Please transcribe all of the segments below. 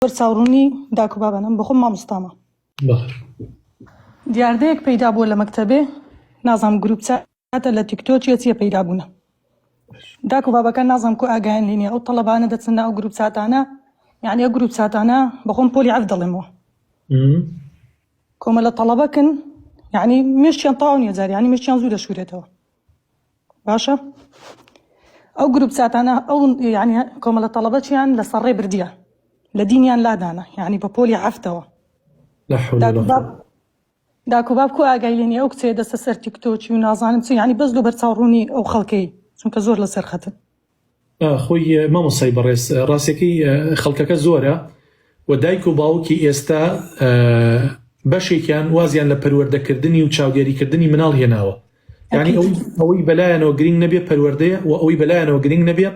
بەرچاوڕوونی داک و بابانم بەخۆم مامۆستامە. بەڵێ. دیاردەیەک پەیدا بووە لە مەکتەبێ نازانم گروپ چاتە لە تیکتۆکیە چیە پەیدا بوونە داک و بابەکان نازانم کو ئاگایان لێ نیە ئەو تەڵەبانە دەچنە ئەو گروپ چاتانە یعنی ئەو گروپ چاتانە بەخۆم پۆلی عەف دەڵێمەوە کۆمەلە تەڵەبەکن یعنی مێشکیان تەواو نیە جار یعنی مێشکیان زوو دەشورێتەوە باشە ئەو گروپ چاتانە ئەو یعنی کۆمەلە تەڵەبەچیان لەسەر ڕێ بردیان لە دینیان لادانە یعنی بە پۆلی عەفتەوە لا حول ولا قوة. داک و باب کو ئاگای لێ نیە ئەو کچەیە دەستە سەر تیکتۆکی و نازانم چی یعنی بەس لۆ بەرچاوڕوونی ئەو خەڵکەی چونکە زۆر لەسەر خەتن. خۆی مامۆستای بەڕێز ڕاستەکەی خەڵکەکە زۆرە و دایک و باوکی ئێستا بەشێکیان وازیان لە پەروەردەکردنی و چاودێریکردنی مناڵ هێناوە یعنی ئەو ئەوەی بەلایەنەوە گرنگ نەبێ پەروەردەیە و ئەوەی بەلایەنەوە گرنگ نەبێ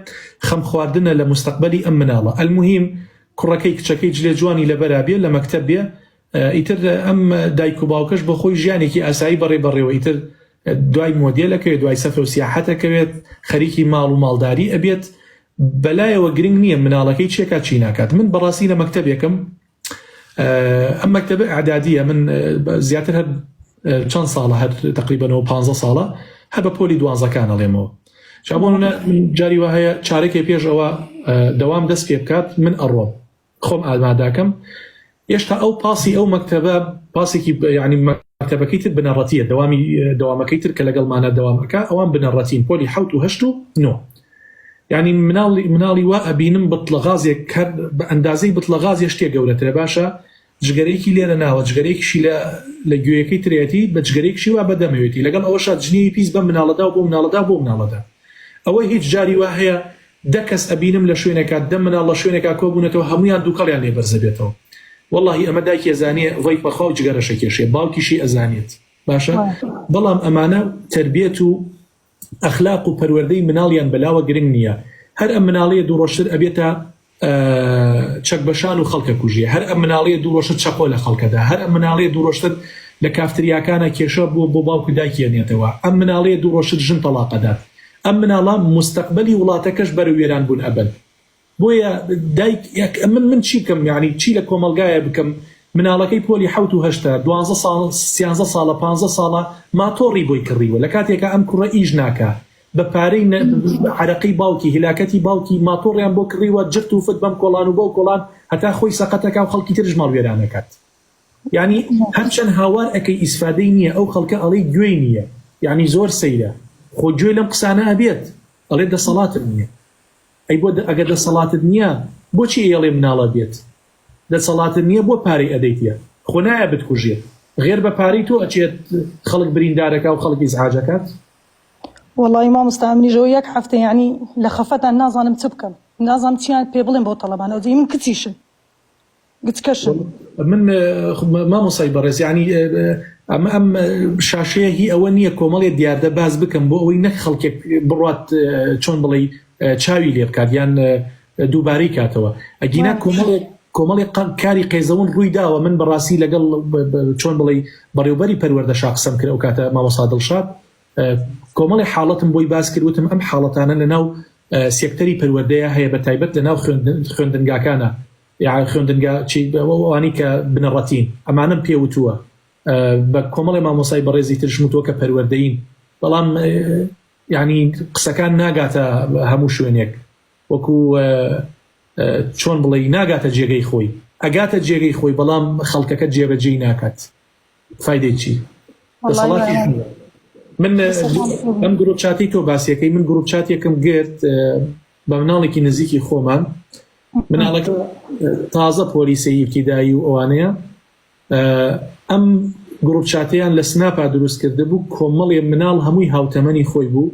خەم خواردنە لە مستەقبلی ئەم مناڵە ئەلموهیم کوڕەکەی کچەکەی جلێ جوانی لەبەرا بێ لە مەکتەب بێ ئیتر ئەم دایک و باوکەش بۆ خۆی ژیانێکی ئاسایی بەڕێ بەڕێوە ئیتر دوای مۆدێل ئەکەوێت دوای سەفر و سیاحەت ئەکەوێت خەریکی ماڵ و ماڵداری ئەبێت بەلایەوە گرنگ نییە مناڵەکەی چێکا چی ناکات من بەڕاستی لە مەکتەبێکم ئەم مەکتەبە ئەعدادیە من زیاتر هەر چەند ساڵە هەر تقریبەنەوە پ ساڵە هەر بە پۆلی دوازەکان ئەڵێمەوە چابوون جاری وا هەیە چارێکێ پێش ئەوە دەوام دەست پێ بکات من ئەڕۆم خۆم ئاماداکەم هێشتا ئەو پاسی ئەو مەکتەبە پاسێکی یعنی مەکتەبەکەی تر بنەڕەتیە دەوامی دەوامەکەی تر کە لەگەڵمانە دەوامەکە ئەوان بنەڕەتین پۆلی حەوت و هەشت و نۆ یعنی مناڵی مناڵی وا ئەبینم بتڵە غازێک هەر بە ئەندازەی بتڵە غازێ شتێک گەورەترە باشە جگەرەیەکی لێرە ناوە جگەرەیەکیشی لە لە گوێیەکەی ترێتی بە جگەرەیەکیشی وا بەدەمەوێتی لەگەڵ ئەوەشا جنێوی پیس بەم مناڵەدا و بۆ مناڵەدا بۆ مناڵەدا ئەوە هیچ جاری وا هەیە دە کەس ئەبینم لە شوێنێکا دە مناڵ لە شوێنێکا کۆبوونەتەوە هەموویان دووکەڵیان لێ بەرزەبێتەوە وەڵاهی ئەمە دایکی ئەزانێ ڤەیپ ئەخوا و جگەرەش ئەکێشێ باوکیشی ئەزانێت باشە بەڵام ئەمانە تەربیەت و ئەخلاق و پەروەردەی مناڵیان بەلاوە گرنگ نییە هەر ئەم مناڵەیە دوو ڕۆژتر ئەبێتە چەک بەشان و خەڵکە کوژێ هەر ئەم مناڵەیە دوو ڕۆژتر چەقۆ لە خەڵکەدا هەر ئەم مناڵەیە دوو ڕۆژتر لە کافتریاکانە کێشە بۆ بۆ باوک و دایکی ئەنێتەوە ئەم مناڵەیە دوو ڕۆژتر ژن تەڵاق ئەدات ئەم مناڵە موستەقبەلی وڵاتەکەش بەرەو وێران بوون ئەبەن بۆیە دایک یەک من من چی بکەم یعنی چی لە کۆمەڵگایە بکەم مناڵەکەی پۆلی حەوت و هەشتە دوانزە ساڵ سیانزە ساڵە پانزە ساڵە ماتۆڕی بۆی کڕیوە لە کاتێکا ئەم کوڕە ئیش ناکا بە پارەی عەرەقەی باوکی هیلاکەتی باوکی ماتۆڕیان بۆ کڕیوە جرت و فت بەم کۆڵان و بەو کۆڵان هەتا خۆی سەقەتەکا و خەڵکی ترش ماڵ وێرانەکات یانی هەرچەند هاوار ئەکەی ئیسفادەی نیە ئەو خەڵکە ئەڵێی گوێی نیە یانی زۆر سەیرە خۆ گوێ لەم قسانە ئەبێت ئەڵێ دەسەڵاتم نیە ئەی بۆ ئەگەر دەسەڵاتت نیە بۆچی ئەیەڵێ مناڵە بێت دەسەڵاتت نیە بۆ پارەی ئەدەیتە خۆ نایە بتکوژێت غێر بە پارەی تۆ ئەچێت خەڵک بریندارەکا و خەڵک ئیزعاجەکات. وەڵایی مامۆستا منیش ئەوە یەک هەفتە یەعنی لە خەفەتان نازانم چ بکەم نازانم چیان پێ بڵێم بەو تەڵەبانە ئەوجە من کچیشم گچکەشم. من مامۆستای بەڕێز یعنی ئەمە ئەم شاشەیە هی ئەوە نییە کۆمەڵێ دیاردە باس بکەم بۆ ئەوەی نەک خەڵکێک بڕات چۆن بڵێ چاوی لێ بکات یان دووبارەی کاتەوە ئەگینا کۆمەڵێک کۆمەڵێک کاری قێزەون ڕووی داوە من بەڕاستی لەگەڵ چۆن بڵێ بەڕێوبەری پەروەردە شا قسەم کرد ئەو کاتە مامۆستا دڵشاد کۆمەڵی حاڵەتم بۆی باس کرد وتم ئەم حاڵەتانە لە ناو سێکتەری پەروەردەیە هەیە بە تایبەت لە ناو خوێندنگاکانە یا خوێندنگا چی ئەوانەی کە بنەڕەتین ئەمانەم پێ وتووە بە کۆمەڵی مامۆسای بەڕێزی ترشم وتووە کە پەروەردەین بەڵام یعنی قسەکان ناگاتە هەموو شوێنێک وەکو چۆن بڵێ ناگاتە جێگەی خۆی ئەگاتە جێگەی خۆی بەڵام خەڵکەکە جێبەجێی ناکات فایدەی چی دەسەڵاتیش نییە من ئەم گروپ چاتی تۆ باسیەکەی من گروپ چاتێکم گرت بە مناڵێکی نزیکی خۆمان مناڵەکە تازە پۆلیسی ئیبتیدایی و ئەوانەیە ئەم گروپ چاتیان لە سناپا دروست کردبوو کۆمەڵێ مناڵ هەمووی هاوتەمەنی خۆی بوو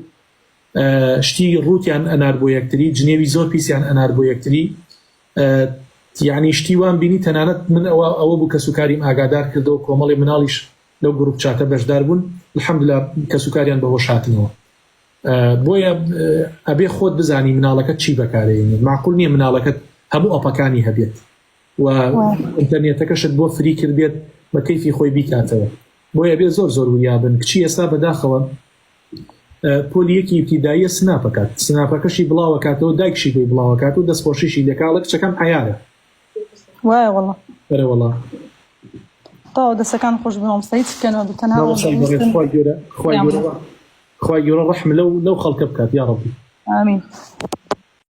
شتی ڕووتیان ئەنار بۆ یەکتری جنێوی زۆر پیسیان ئەنار بۆ یەکتری یانی شتی وام بینی تەنانەت من ئەوە ئەوە بوو کەسوکاریم ئاگادار کردەوە کۆمەڵی مناڵیش لەو گروپ چاتە بەشدار بوون الحمدلله کەسوکاریان بەهۆش هاتنەوە بۆیە ئەبێ خۆت بزانی مناڵەکەت چی بەکارێنێ معقول نییە مناڵەکەت هەموو ئەپەکانی هەبێت و ئینتەرنێتەکەشت بۆ فری کردبێت بە کەیفی خۆی بیکاتەوە بۆیە بێ زۆر زۆر وریابن کچی ئێستا بەداخەوە پۆلی یەکی ئیبتیداییە سناپەکات سناپەکەشی بڵاوەکاتەوە دایکشی بۆی بڵاوەکات و دەستخۆشیشی لێکا ئەڵێ کچەکەم عەیارە. وایە وەڵا. ئەرێ وەڵا. تەواو دەسەکان خۆش بێ مامۆستا هیچ بکەنەوە بێ تەنها مامۆستای بەڕێز ویستم خوای گەورە خوای پەیام گەورە بدەم. خوای گەورە ڕەحم لەو لەو خەڵکە بکات یاڕەبی. ئامین.